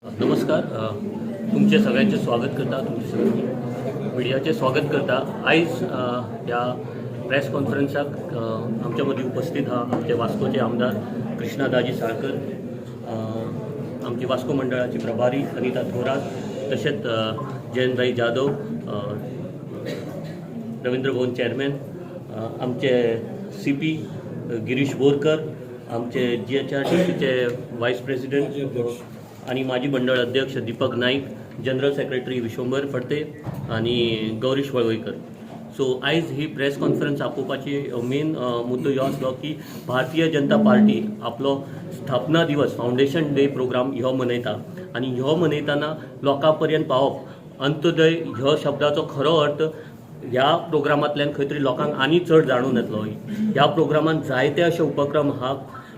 नमस्कार, तुमचे सगळ्यांचे स्वागत करता, तुमचे सगळ्यांचे मिडियाचे स्वागत करता. आयज ह्या प्रेस कॉन्फरन्साक आमच्या मदीं उपस्थित आहा आमचे वास्कोचे आमदार कृष्णा दाजी साळकर, आमची वास्को मंडळाची प्रभारी अनिता थोरात, तशेंच जयंतभाई जाधव, रवींद्र भवन चेअरमॅन, आमचे सीपी गिरीश बोरकर, आमचे जीएचआरडीसीचे वायस प्रेसिडेंट आणि माजी मंडळ अध्यक्ष दीपक नाईक, जनरल सेक्रेटरी विश्वंभर फडते आणि गौरीश वळवईकर. सो आयज ही प्रेस कॉन्फरन्स आपोवपाची मेन मुद्दो ह्यो आसलो की भारतीय जनता पार्टी आपलो स्थापना दिवस, फावंडेशन डे प्रोग्राम ह्यो मनयता आनी ह्यो मनयतना लोकां पर्यंत पावप, अंत्योदय ह्यो शब्दाचो खरो अर्थ ह्या प्रोग्रामांतल्यान खंय तरी लोकांक आनी चड जाणून येतलो. ह्या प्रोग्रामान जायते अशे उपक्रम आहा.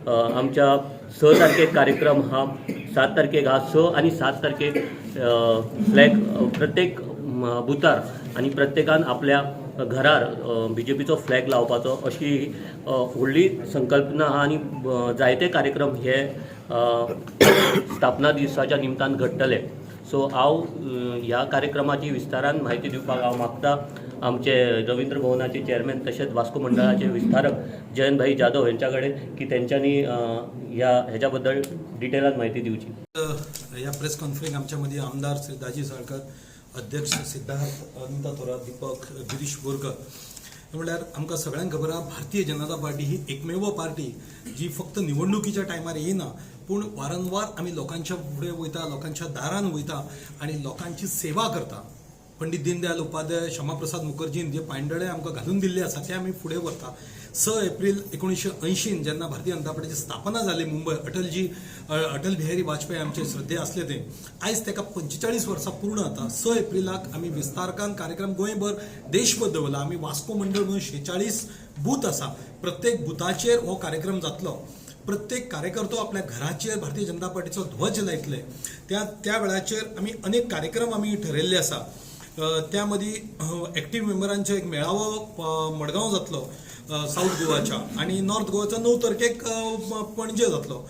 आमच्या 6 तारखेक कार्यक्रम आहा, 7 तारखेक आहा. 6 आनी 7 तारखेक फ्लॅग प्रत्येक बुथार आनी प्रत्येकान आपल्या घरार बीजेपीचो फ्लॅग लावपाचो अशी व्हडली संकल्पना आहा आनी जायते कार्यक्रम हे स्थापना दिसाच्या निमतान घडटले. सो हांव ह्या कार्यक्रमाची विस्तारान म्हायती दिवपाक हांव मागता आमचे रवींद्र भवनाचे चेअरमॅन तशेंच वास्को मंडळाचे विस्तारक जयंत भाई जाधव यांच्या कडेन की तेंच्यांनी ह्या हेच्या बद्दल डिटेलान म्हायती दिवची. ह्या प्रेस कॉन्फरन्स आमच्या मदीं आमदार श्री दाजी साळकर, अध्यक्ष सिद्धार्थ, अनिता थोरात, दीपक, गिरीश बोरकर. म्हणल्यार आमकां सगळ्यांक खबर आहा, भारतीय जनता पार्टी ही एकमेव पार्टी जी फक्त निवडणुकीच्या टायमार येयना, पूण वारंवार आमी लोकांच्या फुडें वयता, लोकांच्या दारान वयता आनी लोकांची सेवा करता. पंडित दीनदयाल उपाध्याय, श्यामाप्रसाद मुखर्जीन जे पांयदळे आमकां घालून दिल्ले आसा ते आमी फुडें व्हरता. 6 एप्रील 1980न जेन्ना भारतीय जनता पार्टीची स्थापना जाली मुंबय, अटलजी, अटल बिहारी वाजपेयी आमचे श्रद्धे आसले ते, आयज ताका 45 वर्सां पूर्ण जाता. 6 एप्रिलाक आमी विस्तारकान कार्यक्रम गोंयभर, देशभर दवरला. आमी वास्को मंडळ म्हणून 46 बूथ आसा, प्रत्येक बुथाचेर हो कार्यक्रम जातलो. प्रत्येक कार्यकर्तो आपल्या घराचेर भारतीय जनता पार्टीचो ध्वज लायतले. त्या त्या वेळाचेर आमी अनेक कार्यक्रम आमी ठरयल्ले आसा. त्या मदीं एक्टीव मेंबरांचो एक मेळावो मडगांव जातलो, साऊथ गोवाच्या, आनी नॉर्थ गोवाचो 9 तारखेक पणजे जातलो.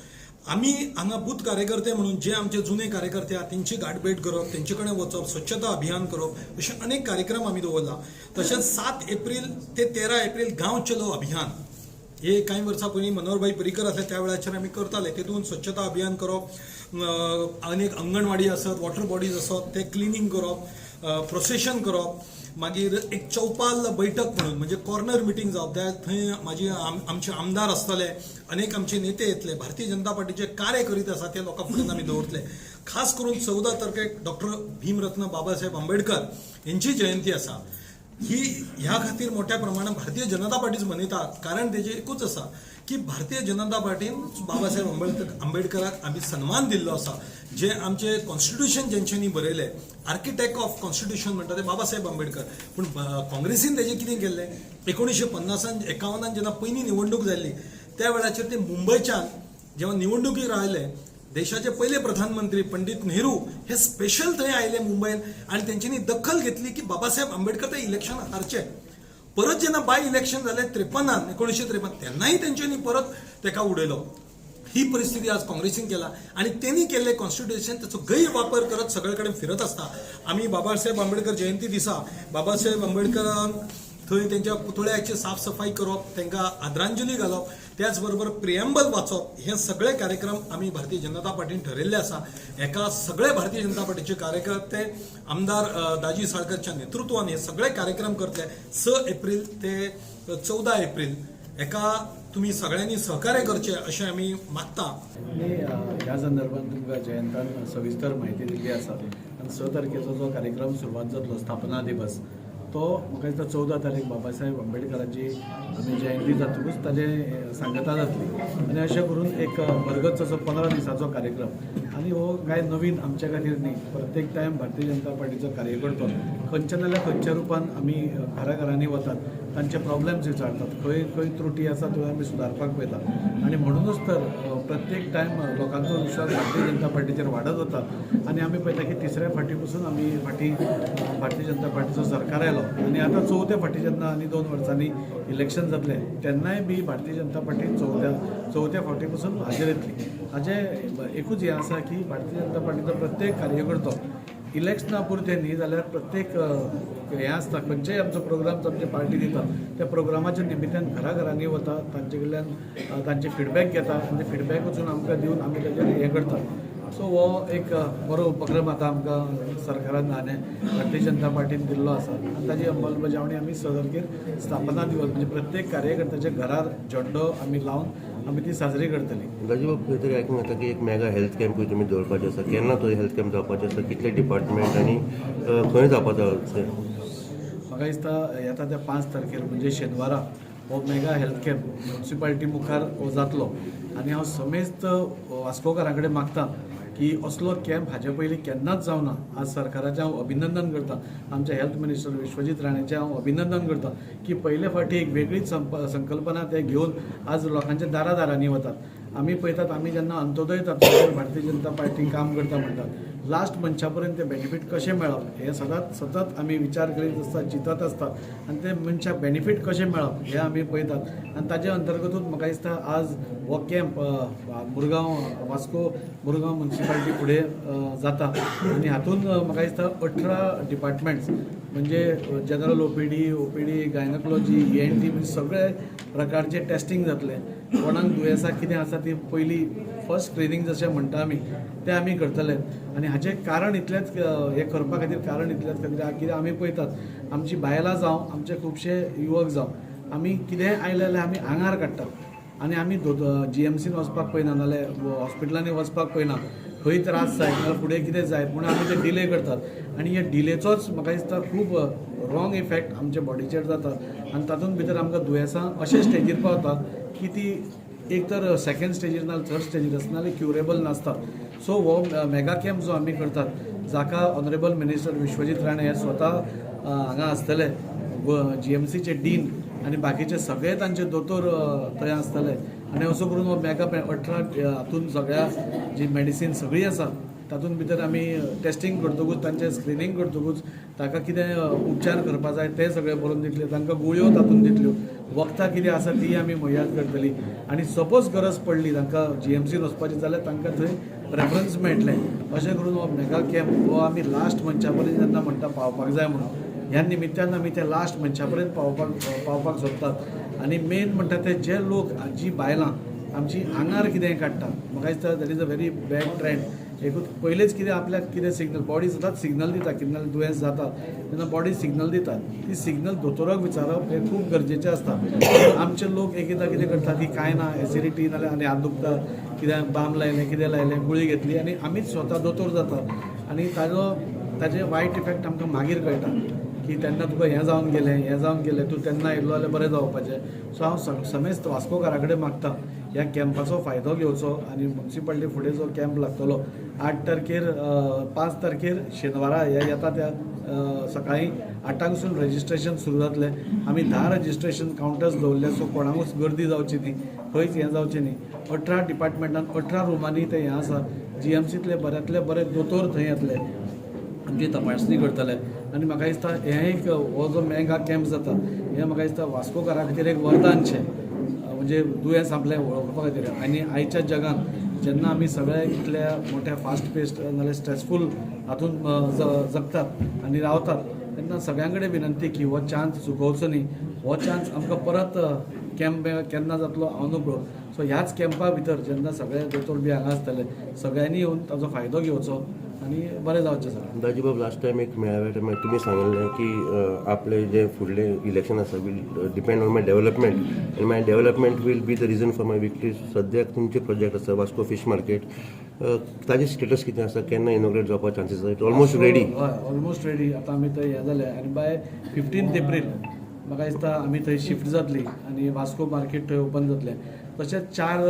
आमी हांगा बूथ कार्यकर्ते म्हणून जे आमचे जुने कार्यकर्ते आहात तेंची गाठभेट करप, तेंचे कडेन वचप, स्वच्छता अभियान करप, अशे अनेक कार्यक्रम आमी दवरला. तशेंच 7 एप्रील ते 13 एप्रील गांव चलो अभियान हे कांय वर्सां पयलीं मनोहरभाई पर्रीकर आसले त्या वेळाचेर आमी करताले. तेतून स्वच्छता अभियान करप, अनेक अंगणवाडी आसत, वॉटर बॉडीज आसत, ते क्लिनींग करप, प्रोसेशन करप, मागीर एक चौपाल बैठक म्हणून म्हणजे कॉर्नर मिटींग जावप. त्या थंय म्हाजी आमचे आमदार आसतले, अनेक आमचे नेते येतले, भारतीय जनता पार्टीचे कार्य करीत आसा ते लोकां फुड्यान आमी दवरतले. खास करून 14 तारखेक डॉक्टर भीमरत्न बाबासाहेब आंबेडकर यांची जयंती आसा. ही ह्या खातीर मोठ्या प्रमाणात भारतीय जनता पार्टीच मनयता, कारण तेजें एकूच आसा की भारतीय जनता पार्टीन बाबासाहेब आंबेडकराक आमी सन्मान दिल्लो आसा. जे आमचे कॉन्स्टिट्युशन जेंच्यांनी बरयलें, आर्किटेक्ट ऑफ कॉन्स्टिट्युशन म्हणटा ते बाबासाहेब आंबेडकर. पूण काँग्रेसीन तेजें कितें केल्लें? 1950न 51न जेन्ना पयली निवडणूक जाल्ली त्या वेळाचेर ते मुंबयच्यान जेव्हा निवडणुकीक रावले, देशाचे पहिले प्रधानमंत्री पंडित नेहरू हे स्पेशल थंय आयले मुंबयन आनी तेंच्यांनी दखल घेतली की बाबासाहेब आंबेडकर ते इलेक्शन हारचे. परत जेन्ना बाय इलेक्शन जालें 53न, 1953, तेन्नाय तेंच्यांनी परत तेका उडयलो. ही परिस्थिती आज काँग्रेसीन केला आनी तेणी केल्लें कॉन्स्टिट्युशन त्याचो गैरवापर करत सगळे कडेन फिरत आसता. आमी बाबासाहेब आंबेडकर जयंती दिसा बाबासाहेब आंबेडकरांक थंय तेंच्या पुतळ्याची साफसफाई करप, तांकां आदरांजली घालप, त्याच बरोबर प्रिएम्बल वाचप, हे सगळे कार्यक्रम आमी भारतीय जनता पार्टीन ठरयल्ले आसा. हेका सगळे भारतीय जनता पार्टीचे कार्यकर्ते आमदार दाजी साळकरच्या नेतृत्वान हे सगळे कार्यक्रम करतले. 6 एप्रील ते 14 एप्रील हेका तुमी सगळ्यांनी सहकार्य करचे अशें आमी मागता. आनी ह्या संदर्भात तुमकां जयंतान सविस्तर म्हायती दिल्ली आसा. आनी 6 तारखेचो जो कार्यक्रम सुरवात जातलो, स्थापना दिवस, तो म्हाका दिसता 14 तारीख बाबासाहेब आंबेडकरांची आमी जयंती जातकूच ताजे सांगता जातली. आनी अशें करून एक भरगच्च असो 15 दिसाचो कार्यक्रम. आनी हो कांय नवीन आमच्या खातीर न्ही. प्रत्येक टायम भारतीय जनता पार्टीचो कार्यकर्तो खंयच्या नाल्यार खंयच्या रुपान आमी घराघरांनी वतात, तांचे प्रॉब्लेम्स विचारतात, खंय खंय त्रुटी आसा त्यो आमी सुदारपाक पळयता. आनी म्हणूनच तर प्रत्येक टायम लोकांचो विश्वास भारतीय जनता पार्टीचेर वाडत वता. आनी आमी पळयता की तिसऱ्या फावटी पसून आमी फाटीं भारतीय जनता पार्टीचो सरकार आयलो आनी आतां चवथ्या फावटी जेन्ना आनी 2 वर्सांनी इलेक्शन जातलें तेन्नाय बी भारतीय जनता पार्टी चवथ्या फावटी पसून हाजेर येतली. हाजें एकूच हें आसा की की भारतीय जनता पार्टीचो प्रत्येक कार्यकर्तो इलेक्शना पुरतें न्ही जाल्यार प्रत्येक हें आसता, खंयचेय आमचो प्रोग्राम आमची पार्टी दिता त्या प्रोग्रामाच्या निमित्यान घराघरांनी वता, तांचे कडल्यान तांचे फिडबॅक घेता आनी ते फिडबॅक वचून आमकां दिवन आमी ताजेर हें करता. सो हो एक बरो उपक्रम आतां आमकां सरकारान आनी भारतीय जनता पार्टीन दिल्लो आसा आनी ताजी अंमलबजावणी आमी स तारखेर स्थापना दिवस म्हणजे प्रत्येक कार्यकर्त्याच्या घरार झेंडो आमी लावन आमी ती साजरी करतली. दाजीबाब, खंय तरी आयकूंक येता की एक मेगा हेल्थ कॅम्पूय तुमी दवरपाचे आसा. केन्ना तो हेल्थ कॅम्प जावपाचो आसा, कितले डिपार्टमेंट आनी खंय जावपाचो आसा? म्हाका दिसता येता त्या 5 तारखेर म्हणजे शेनवारा हो मेगा हेल्थ कॅम्प म्युनिसिपालिटी मुखार हो जातलो आनी हांव समेस्त वास्कोकारां कडेन मागता की असलो कॅम्प हाजे पयलीं केन्नाच जावना. आज सरकाराचें हांव अभिनंदन करता, आमचे हेल्थ मिनिस्टर विश्वजीत राणेचें हांव अभिनंदन करता की पयले फावटी एक वेगळीच संकल्पना ते घेवन आज लोकांच्या दारा दारांनी वतात. आमी पळयतात, आमी जेन्ना अंत्योदय तत्वाचेर भारतीय जनता पार्टी काम करता म्हणटात, लास्ट मनशा पर्यंत ते बेनिफीट कशें मेळप हें सदांच सतत आमी विचार करीत आसता, चिंतत आसता आनी ते मनशाक बेनिफीट कशें मेळप हें आमी पळयतात. आनी ताजे अंतर्गतूच म्हाका दिसता आज हो कॅम्प मुरगांव, वास्को मुरगांव म्युनिसिपालिटी फुडें जाता आनी हातूंत म्हाका दिसता 18 डिपार्टमेंट्स म्हणजे general OPD, OPD, gynaecology, ENT, म्हणजे सगळे प्रकारचे टेस्टिंग जातलें. कोणाक दुयेंसां कितें आसा ती पयली फर्स्ट स्क्रिनींग जशें म्हणटा आमी तें आमी करतले. आनी हाचें कारण इतलेंच, हें करपा खातीर कारण इतलेंच खातीर कित्याक आमी पळयतात आमची बायलां जावं, आमचे खुबशे युवक जावं, आमी कितेंय आयलें जाल्यार आमी आंगार काडटात आनी आमी जीएमसीन वचपाक पळयना नाल्यार हॉस्पिटलांनी वचपाक पळयना. खंय त्रास जायत नाल्यार फुडें कितें जायत म्हणून आमी ते डिले करतात आनी ह्या डिलेचोच म्हाका दिसता खूब रॉंग इफेक्ट आमच्या बॉडीचेर जाता आनी तातूंत भितर आमकां दुयेंसां अशे स्टेजीर पावता की ती एक तर सेकंड स्टेजीर नाल्यार थर्ड स्टेजीर आसता नाल्यार क्युरेबल नासता. सो हो मेगा कॅम्प जो आमी करतात, जाका ऑनरेबल मिनिस्टर विश्वजीत राणे हे स्वता हांगा आसतले, जीएमसीचे डीन आनी बाकीचे सगळे तांचे दोतोर थंय आसतले आनी असो करून हो मेगा 18 हातून सगळ्या जी मेडिसीन सगळी आसा तातूंत भितर आमी टेस्टिंग करतकूच, तांचें स्क्रिनींग करतकूच ताका कितें उपचार करपा जाय ते सगळे बरोवन दितले, तांकां गुळयो तातूंत दितल्यो, वखदां कितें आसा ती आमी मुयात करतली आनी सपोज गरज पडली तांकां जीएमसीन वचपाची जाल्यार तांकां थंय रेफरन्स मेळटलें. अशें करून हो मेगा कॅम्प हो आमी लास्ट मनशा पर्यंत जेन्ना म्हणटा पावपाक जाय म्हणून, ह्या निमित्तान आमी ते लास्ट मनशा पर्यंत पावपाक पावपाक सोदतात. आनी मेन म्हणटा ते जे लोक, जी बायलां आमची आंगार कितेंय काडटा, म्हाका दिसता that is a very bad trend. एकूच पयलेच कितें आपल्याक कितें सिग्नल, बॉडी सदांच सिग्नल दिता, कितें जाल्यार दुयेंस जाता तेन्ना बॉडी सिग्नल दिता, ती सिग्नल दोतोराक विचारप हें खूब गरजेचें आसता. आमचे लोक एक एकदां कितें करता की कांय ना, एसिडिटी नाल्यार आनी हात दुखता, कितें बाम लायलें, कितें लायलें, गुळी घेतली आनी आमीच स्वता दोतोर जाता आनी ताजे वायट इफेक्ट आमकां मागीर कळटा की तेन्ना तुका हें जावन गेलें, हें जावन गेलें, तूं तेन्ना येयल्लो जाल्यार बरें जावपाचें. सो हांव समेस्त वास्कोकारा कडेन मागता, ह्या कॅम्पाचो फायदो घेवचो आनी म्युनिसिपालिटी फुडें जो कॅम्प लागतलो 8 तारखेर, 5 तारखेर शेनवारा ह्या येता त्या सकाळीं 8 सून रजिस्ट्रेशन सुरू जातलें. आमी 10 रजिस्ट्रेशन कावंटर्स दवरले, सो कोणाकूच गर्दी जावची न्ही, खंयच हें जावचें न्ही. 18 डिपार्टमेंटान 18 रुमांनी ते हें आसा. जीएमसींतले बऱ्यांतले बरे दोतोर थंय येतले, आमची तपासणी करतले आनी म्हाका दिसता हें एक हो जो मेगा कॅम्प जाता हें म्हाका दिसता वास्कोकारा खातीर एक वरदानशें, म्हणजे दुयेंस आपलें वळखपा खातीर. आनी आयच्या जगान जेन्ना आमी सगळे इतल्या मोठ्या फास्ट पेस्ड नाल्यार स्ट्रेसफूल हातूंत जगतात आनी रावतात तेन्ना सगळ्यां कडेन विनंती की हो चान्स चुकोवचो न्ही. हो चान्स आमकां परत कॅम्प केन्ना जातलो हांव नकळो. सो ह्याच कॅम्पा भितर जेन्ना सगळे दोतोर बी हांगा आसतले, सगळ्यांनी येवन ताजो फायदो घेवचो आनी बरें जावचें सगळें. दाजीबाब, लास्ट टायम एक मेळाव्या टायमार तुमी सांगिल्लें की आपले जे फुडले इलेक्शन आसा will depend on my development आनी my development will be the reason for my victory. सद्याक तुमचे प्रोजेक्ट आसा वास्को फिश मार्केट, ताजे स्टेटस कितें आसा, केन्ना इनॉग्रेट जावपा चान्सीस आसा? Almost ready? हय, ऑलमोस्ट रेडी. आतां आमी थंय हें जालें आनी बाय 15 एप्रील म्हाका दिसता आमी थंय शिफ्ट जातली आनी वास्को मार्केट थंय ओपन जातलें. तशेंच चार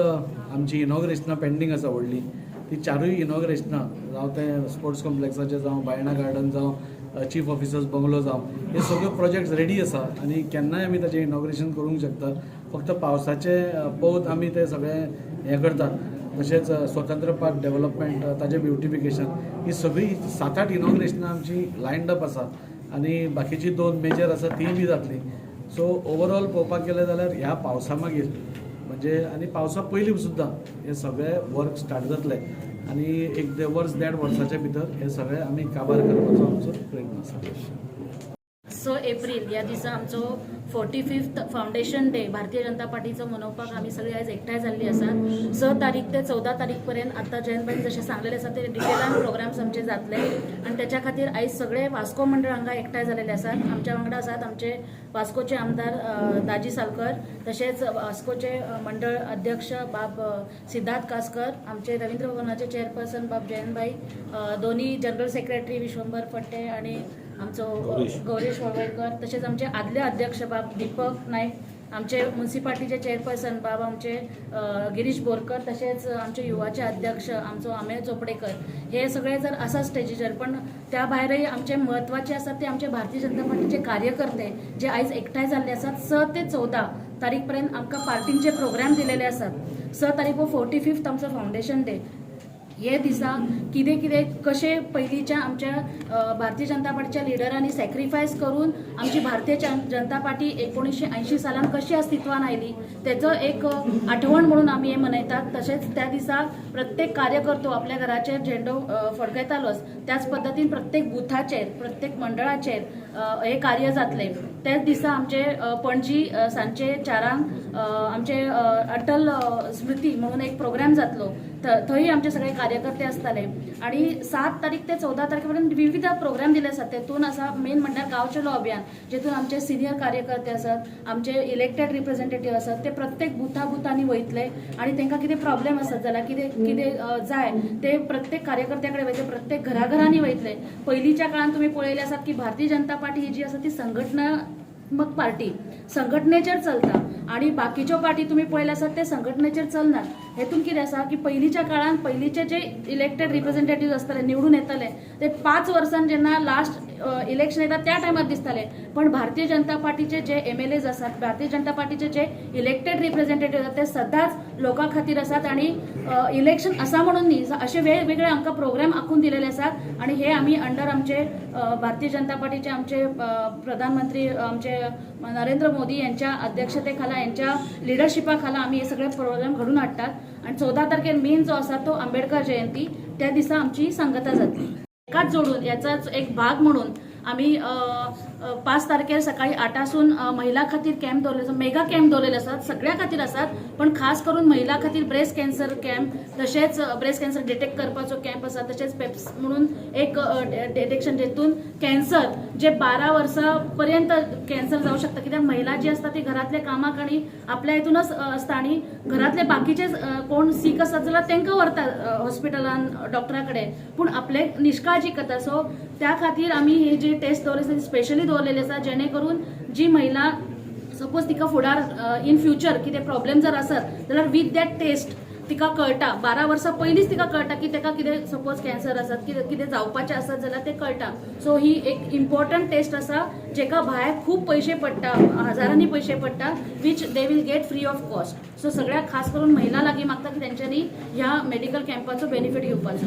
आमची इनॉग्रेशनां पेंडींग आसा व्हडली, ती चारूय इनॉग्रेशनां जावं तें स्पोर्ट्स कॉम्प्लेक्साचें जावं, बायणा गार्डन जावं, चीफ ऑफिसर्स बंगलो जावं, हे सगळे प्रोजेक्ट्स रेडी आसा आनी केन्नाय आमी ताचें इनॉग्रेशन करूंक शकता. फक्त पावसाचें पळोवन आमी ते सगळें हें करतात. तशेंच स्वतंत्र पार्क डेव्हलपमेंट, ताजें ब्युटिफिकेशन, ही सगळी सात आठ इनॉग्रेशनां आमची लायन्ड अप आसा आनी बाकीची दोन मेजर आसा तीय बी जातली. सो ओवरऑल पळोवपाक गेलें जाल्यार ह्या पावसा मागीर म्हणजे आनी पावसा पयलीं सुद्दां हे सगळे वर्क स्टार्ट जातले. आनी एक वर्स देड वर्साच्या भितर हे सगळें आमी काबार करपाचो आमचो प्रयत्न आसा. 6 एप्रील ह्या दिसा आमचो 45th foundation day Bharatiya Janata पार्टीचो मनोवपाक आमी सगळीं आयज एकठांय जाल्ली आसात. 6 तारीख ते 14 तारीख पर्यंत आतां जयंतभाईन जशें सांगलेलें आसा ते डिटेलान प्रोग्राम्स आमचे जातले आनी त्याच्या खातीर आयज सगळे वास्को मंडळ हांगा एकठांय जालेले आसात. आमच्या वांगडा आसात आमचे वास्कोचे आमदार दाजी सालकर, तशेंच वास्कोचे मंडळ अध्यक्ष बाब सिद्धार्थ कासकर, आमचे रवींद्र भवनाचे चेअरपर्सन बाब जयंतभाई, दोन्ही जनरल सेक्रेटरी विश्वंभर फट्टे आणि आमचो गौरेश वळवयकर, तशेंच आमचे आदले अध्यक्ष बाब दीपक नायक, आमचे मुन्सिपाल्टीचे चेअरपर्सन बाब आमचे गिरीश बोरकर, तशेंच आमचे युवाचे अध्यक्ष आमचो अमेय चोपडेकर, हे सगळे जर आसा स्टेजीचेर. पण त्या भायरय आमचे म्हत्वाचे आसात ते आमचे भारतीय जनता पार्टीचे कार्यकर्ते जे आयज एकठांय जाल्ले आसात. 6 ते 14 तारीख पर्यंत आमकां पार्टींचे प्रोग्राम दिलेले आसात. 6 तारीख हो 45th आमचो फावंडेशन डे. हे दिसा कितें कितें कशें पयलींच्या आमच्या भारतीय जनता पार्टीच्या लिडरांनी सॅक्रिफायस करून आमची भारतीय जनता पार्टी 1980 सालान कशी अस्तित्वान आयली तेचो एक आठवण म्हणून आमी हे मनयतात. तशेंच त्या दिसा प्रत्येक कार्यकर्तो आपल्या घराचेर झेंडो फडकयतालोच, त्याच पद्दतीन प्रत्येक बुथाचेर, प्रत्येक मंडळाचेर हे कार्य जातलें. त्याच दिसा आमचे पणजी सांजचे 4 आमचे अटल स्मृती म्हणून एक प्रोग्राम जातलो, थंय आमचे सगळे कार्यकर्ते आसताले. आणि 7 तारीख ते 14 तारखे पर्यंत विविध प्रोग्राम दिले आसात. तेतून आसा मेन म्हणल्यार गांव चलो अभियान, जेतून आमचे सिनियर कार्यकर्ते आसात, आमचे इलेक्टेड रिप्रेझेंटेटिव्ह आसात, ते प्रत्येक बुथा बुथांनी वयतले आणि तांकां कितें प्रॉब्लेम आसत जाल्यार, कितें कितें जाय ते प्रत्येक कार्यकर्त्या कडेन वयतले, प्रत्येक घराघरांनी वयतले. पयलींच्या काळान तुमी पळयलें आसात की भारतीय जनता पार्टी ही जी आसा ती संघटनात्मक पार्टी, संघटनेचेर चलता आणि बाकीच्यो पार्टी तुम्ही पळयले आसात ते संघटनेचेर चलनात. हेतून कितें आसा की पयलींच्या काळान पयलींचे जे इलेक्टेड रिप्रेझेंटेटिव्ह आसताले, निवडून येताले, ते 5 वर्सां जेन्ना लास्ट इलेक्शन येता त्या टायमार दिसताले. पण भारतीय जनता पार्टीचे जे एमएलएज आसात, भारतीय जनता पार्टीचे जे इलेक्टेड रिप्रेझेंटेटिव्ह आसात, ते सदांच लोकां खातीर आसात आणि इलेक्शन आसा म्हणून न्ही, असे वेगवेगळे आमकां प्रोग्राम आखून दिलेले आसात. आणि हे आमी अंडर आमचे भारतीय जनता पार्टीचे आमचे प्रधानमंत्री आमचे नरेंद्र मोदी यांच्या अध्यक्षतेखाला, यांच्या लिडरशिपा खाला आमी हे सगळे प्रोग्राम घडून हाडटात. आणि 14 तारखेर मेन जो आसा तो आंबेडकर जयंती, त्या दिसा आमची सांगता जातली. एकाच जोडून याचाच एक भाग म्हणून आमी 5 तारखेर सकाळी 8 सून महिला खातीर कॅम्प दवरलेलो आसा. मेगा कॅम्प दवरलेले आसात, सगळ्या खातीर आसात, पण खास करून महिला खातीर ब्रेस्ट कॅन्सर कॅम्प, तशेंच ब्रेस्ट कॅन्सर डिटेक्ट करपाचो कॅम्प आसा, तशेंच पेप्स म्हणून एक डिटेक्शन, जेतून कॅन्सर जे 12 वर्सां पर्यंत कॅन्सर जावं शकता, कित्याक महिला जी आसता ती घरातल्या कामाक आणि आपल्या हितूनच आसता आणि घरातले बाकीचे कोण सीक आसत जाल्यार तांकां व्हरता हॉस्पिटलान डॉक्टरा कडेन, पूण आपले निष्काळजी करता. सो त्या खातीर आमी ही जी टेस्ट दवरली आसा ती स्पेशली दवरलेली आसा, जेणे करून जी महिला सपोज तिका फुडार इन फ्युचर कितें प्रॉब्लेम जर आसत जाल्यार विथ that test तिका कळटा. 12 वर्सां पयलींच तिका कळटा की ताका कितें सपोज कॅन्सर आसत, कितें कितें जावपाचें आसत जाल्यार तें कळटा. सो ही एक इम्पॉर्टंट टेस्ट आसा, जेका भायर खूब पयशे पडटा, हजारांनी पयशे पडटा, which they will get free of cost. So सगळ्याक, खास करून महिला लागीं मागता की तेंच्यांनी ह्या मेडिकल कॅम्पाचो बेनिफीट घेवपाचो.